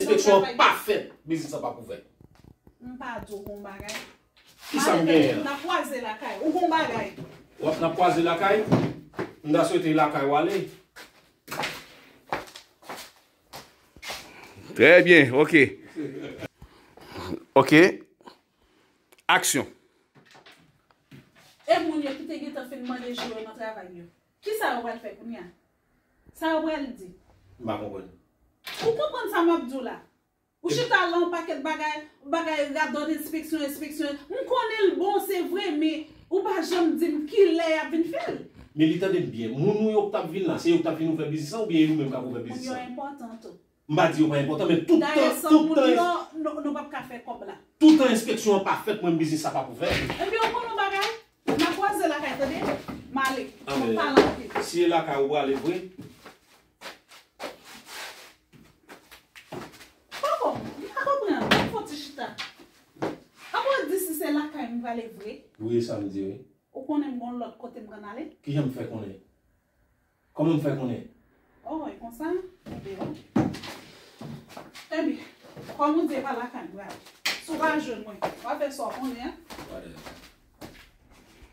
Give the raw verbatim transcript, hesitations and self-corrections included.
Enspeksyon an pa fèt, biznis lan p ap ouvè. M pa di w gon bagay. Kisa m genyen an? N ap kwaze lakay. Ou gon bagay. W ap n ap kwaze lakay? M ta swete lakay w ale. Trè byen, ok. Ok. Aksyon. E moun yo ki te gentan fin mande jou yo nan travay yo, kisa yo pral fè kounye a? Sa yo pral di? M pa konprann. Ou konprann sa m ap di w la? Ou chita la yon pakèt bagay, bagay radòt, enspeksyon, enspeksyon. M konnen l bon, se vre, men ou pa janm di m kilè y ap vin fè l. Men li tande m byen. Moun ou yo k t ap vin la, se yo k t ap vin ouvè biznis lan oubyen e nou menm k ap ouvè biznis lan? Moun yo enpòtan tou. M pa di yo pa enpòtan, men tout tan, tout tan, nou, nou p ap ka fè kòb la. Tout tan enspeksyon an pa fèt, mwen, biznis sa p ap ouvè. Ebyen, ou konn yon bagay? M ap kwaze lakay, tande? M ale. M ap pale anpil. Si e lakay ou prale vre, Poko, m pa konprann. M fò ti chita. Apa w di si se lakay m prale vre? Wi, e sa m di, wi. Ou konnen m gon lòt kote m konn ale? Kijan m fè konnen? Kòman m fè konnen? Oh, e konsa? Ebyen, ok. Ebyen, kòm ou di e pa lakay m prale. Si w pa jwenn mwen, w a fè sa w konnen an. Whatever.